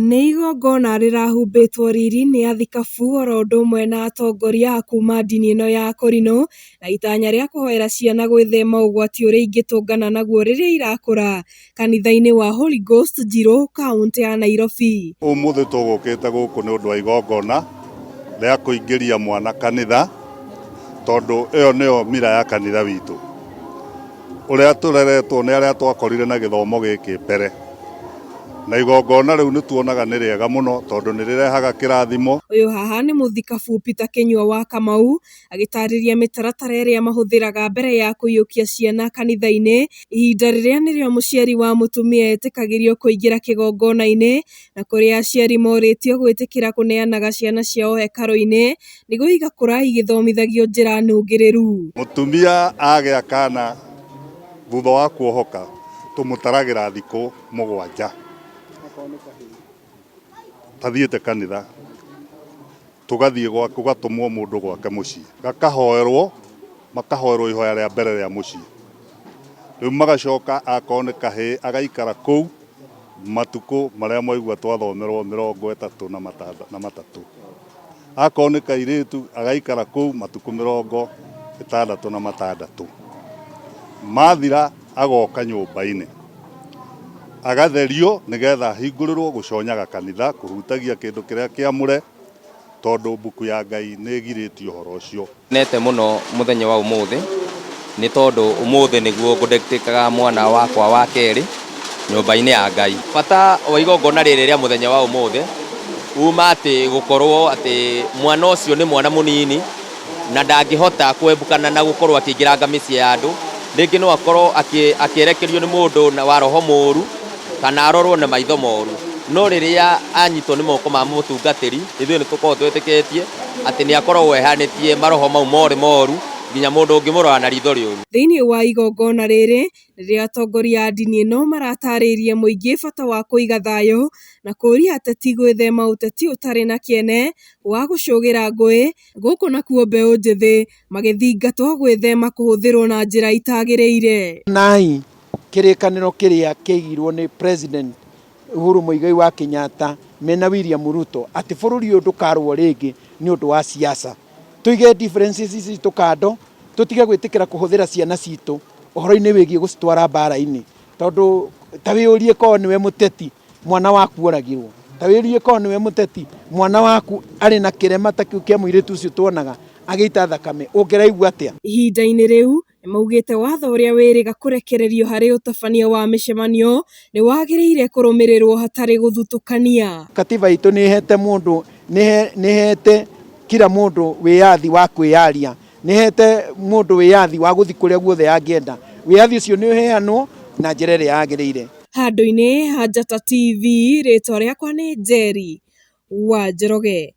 Nĩ igongona rĩrahumbĩtwo riri nĩ athikabu oro ũndũ ũmwe na atongoria a kuma ndini ĩno ya Kũrinũ na itanya rĩa kũhoera ciana gwĩthema ũgwati ũrĩa ingĩtũngana naguo rĩrĩa irakũra kanitha-inĩ wa Holy Ghost Njirũ kauntĩ ya Nairobi. Ũmũthĩ tũgũkĩte gũkũ nĩ ũndũ wa igongona rĩa kũingĩria mwana kanitha tondũ ĩyo nĩyo mira ya kanitha witũ. Ũrĩa tũreretwo nĩ arĩa twakorire na gĩthomo gĩkĩ mbere. Na igongona rĩu nĩ tuonaga nĩ rĩega mũno tondũ nĩ rĩrehaga kĩrathimo. Ũyũ haha nĩ mũthikabu Peter Kĩnyua wa Kamau agĩtarĩria mĩtaratara ĩrĩa mahũthĩraga mbere ya kũiyũkia ciana kanitha-inĩ, ihinda rĩrĩa nĩrĩo mũciari wa mũtumia etĩkagĩrio kũingĩra kĩgongona-inĩ na kũrĩa aciari morĩtio gwĩtĩkĩra kũneanaga ciana ciao hekarũ-inĩ nĩguo igakũra igĩthomithagio njĩra nũngĩrĩru. Mũtumia agĩa kana thutha wa kuohoka tũmũtaragĩra thikũ mũgwanja tathiĩte kanitha, tũgathiĩ gwake, gũgatũmwo mũndũ gwake mũciĩ, gakahoerwo, makahoerwo ihoya rĩa mbere rĩa mũciĩ. Rĩu magacoka akorwo nĩ kahĩĩ agaikara kũu matukũ marĩa mwaigua twathomerwo 31. Akorwo nĩ kairĩtu agaikara kũu matukũ 66. Mathira agoka nyũmba-inĩ agatherio nĩgetha ahingũrĩrwo gũconyaga kanitha, kũhutagia kĩndũ kĩrĩa kĩamũre, tondũ mbuku ya Ngai nĩ ĩgirĩtie ũhoro ũcio. Ngenete mũno mũthenya wa ũmũthĩ nĩ tondũ ũmũthĩ nĩguo ngũndetĩkaga mwana wakwa wa kerĩ nyũmba-inĩ ya Ngai. Bata wa igongona rĩrĩ rĩa mũthenya wa ũmũthĩ uma atĩ gũkorwo atĩ mwana ũcio nĩ mwana mũnini na ndangĩhota kwembũkana na gũkorwo akĩingĩranga mĩciĩ ya andũ. Rĩngĩ no akorwo akĩerekerio nĩ mũndũ wa roho mũru kana arorwo na maitho moru. No rĩrĩa anyitwo nĩ moko ma mũtungatĩri, ithuĩ nĩ tũkoragwo twĩtĩkĩtie atĩ nĩ akoragwo ehanĩtie maroho mau morĩ moru nginya mũndũ ũngĩmũrora na ritho rĩũru. Thĩinĩ wa igongona rĩrĩ, rĩrĩa atongoria a ndini ĩno maratarĩirie mũingĩ bata wa kũiga thayũ na kũũria ateti gwĩthema ũteti ũtarĩ na kĩene wa gũcũgĩra ngũĩ, gũkũ nakuo mbeũ njĩthĩ magĩthingatwo gwĩthema kũhũthĩrwo na njĩra itagĩrĩire. Nai kĩrĩkanĩro kĩrĩa kĩaigirwo nĩ President Uhuru Muigai wa Kenyatta mena William Ruto atĩ bũrũri ũyũ ndũkarũo rĩngĩ nĩ ũndũ wa siasa. Tũige differences citũ kando, tũtige gwĩtĩkĩra kũhũthĩra ciana citũ ũhoro-inĩ wĩgiĩ gũcitwara mbara-inĩ. Tondũ ta wĩyũrie korwo nĩwe mũteti mwana waku oragirwo. Ta wĩyũrie korwo nĩwe mũteti mwana waku arĩ na kĩrema ta kĩu kĩa mũirĩtu ũcio tuonaga agĩita thakame, ũngĩraigua atĩa? Ihinda-inĩ rĩu, Nĩmaugĩte watho ũrĩa wĩrĩga kũrekererio harĩ ũtabania wa mĩcemanio nĩwagĩrĩire kũrũmĩrĩrwo hatarĩ gũthutũkania. Katiba itũ nĩ ĩhete mũndũ, nĩ ĩhete kila mũndũ wĩyathi wa kwĩyaria, nĩ ĩhete mũndũ wĩyathi wa gũthiĩ kũrĩa guothe angĩenda. Wĩyathi ũcio nĩ ũheanwo na njĩra ĩrĩa yagĩrĩire. Handũ-inĩ ha Njata TV, rĩtwa rĩakwa nĩ Njeri wa Njoroge.